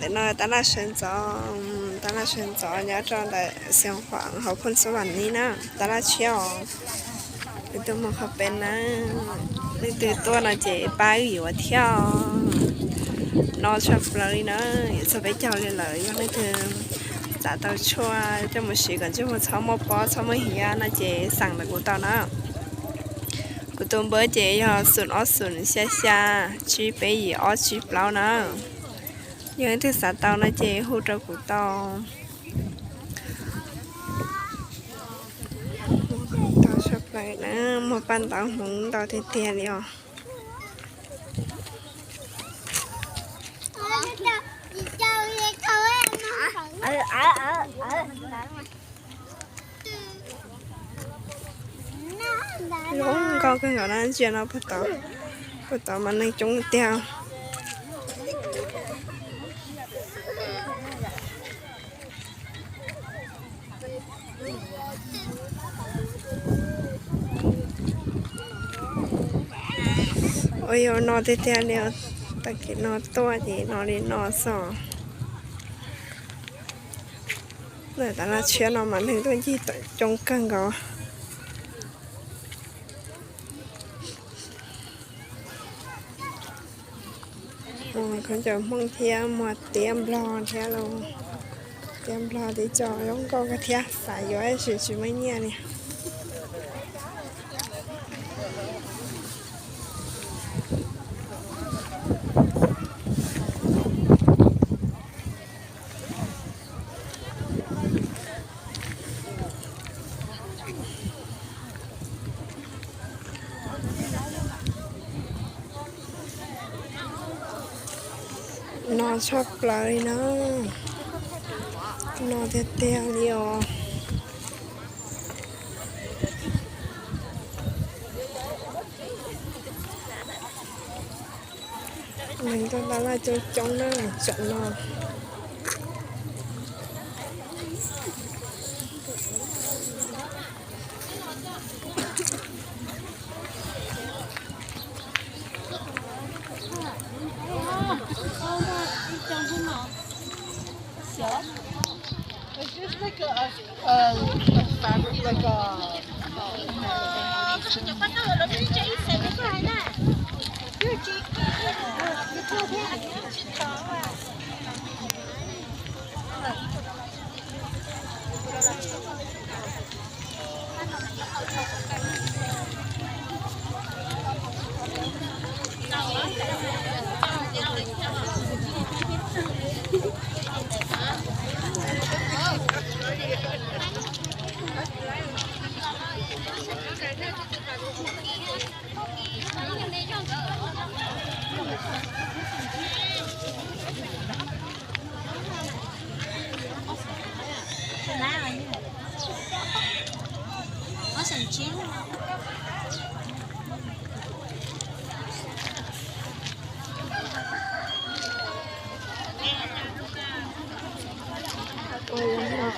Ntawm no tab laj sawv ntxov, tab laj sawv ntxov nyob rau ntawm Xeev Khuam hauv Phooj Xab Vam Nib na, tab laj tshiab os. Kuv tuaj mus qhov pem na, leej twg tuaj no ces pab wb yuav thiab os. No tshaj plaws li na, yuav txog peb caug li lawm, yog leej twg xav tau tshuaj coj mus siv kom ntsej muag txhob muaj pob txhob muaj hiav no ces xaam ntawm kuv tau na. Kuv tus npawb ces yog xoom ob xoom xya xya, tsib peb yim ob tsib plaub na. Yog leej twg xav tau no ces hu rau kuv tau. Tau tshaj plaws na, muag paj ntaub hmoov ntau tiag tiag li os. Zoo nkauj kawg nkaus na, ntsia no puag tod, puag tod mas neeg coob tiag. Ua yog no tiag tiag li, tag kis no tuaj ces no li no xwb. Ntawm tab laj tshiab no mas neeg tuaj ncig coob kawg nkaus. Muag khaub ncaws Hmoob thiab muag tiab Nplog thiab lauj. Tiab Nplog tib co zoo nkauj kawg thiab, xav yuav tab sis tsis muaj nyiaj li. No tshaj plaws li na, no tiag tiag li os. Neeg tuaj tab laj coob coob na, tsam no.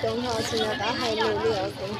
Coob no tsis nco qab hais lus li os kuv.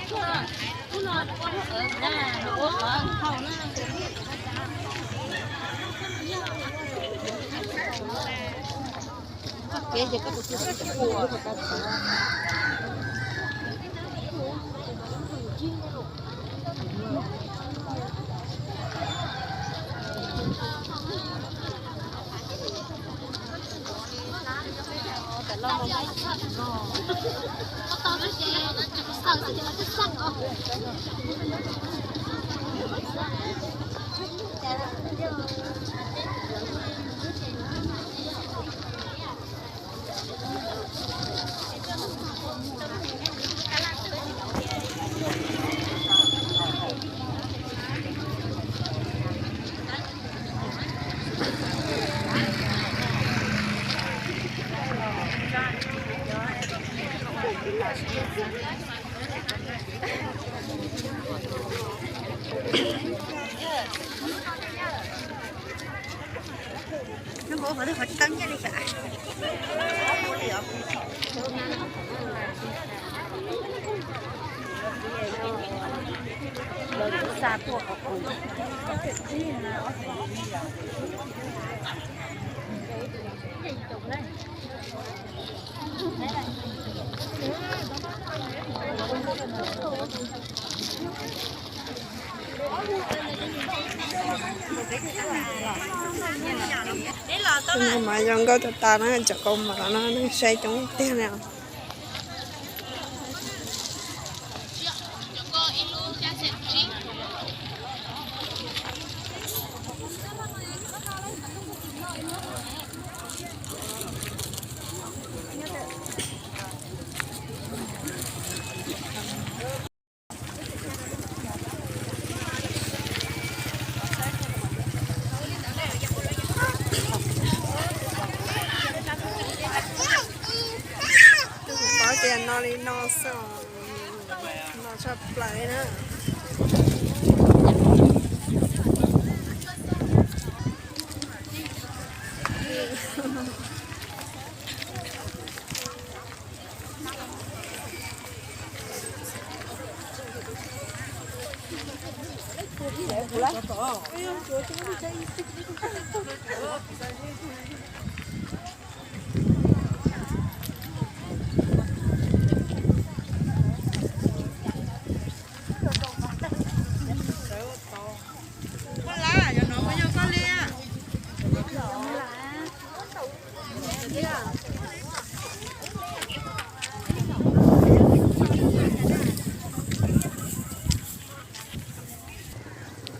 Lawv kuj xa tuaj qhov qus. Tus no mas zoo nkauj tas tas na, cov kaus mom no neeg saib coob tiag li. Tus kuv paub tias no li no xwb, no tshaj plaws na.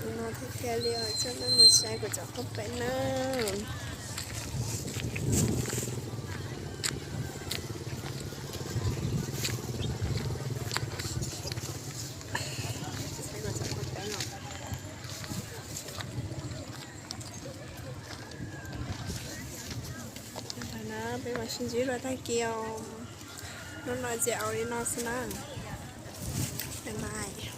Tus no thiaj tiag li os, coj nej mus saib kuv cov qhaub peem na. Peb mam sib ntsib dua tag kis os. Hnub no ces ua li no xwb na. Bye bye.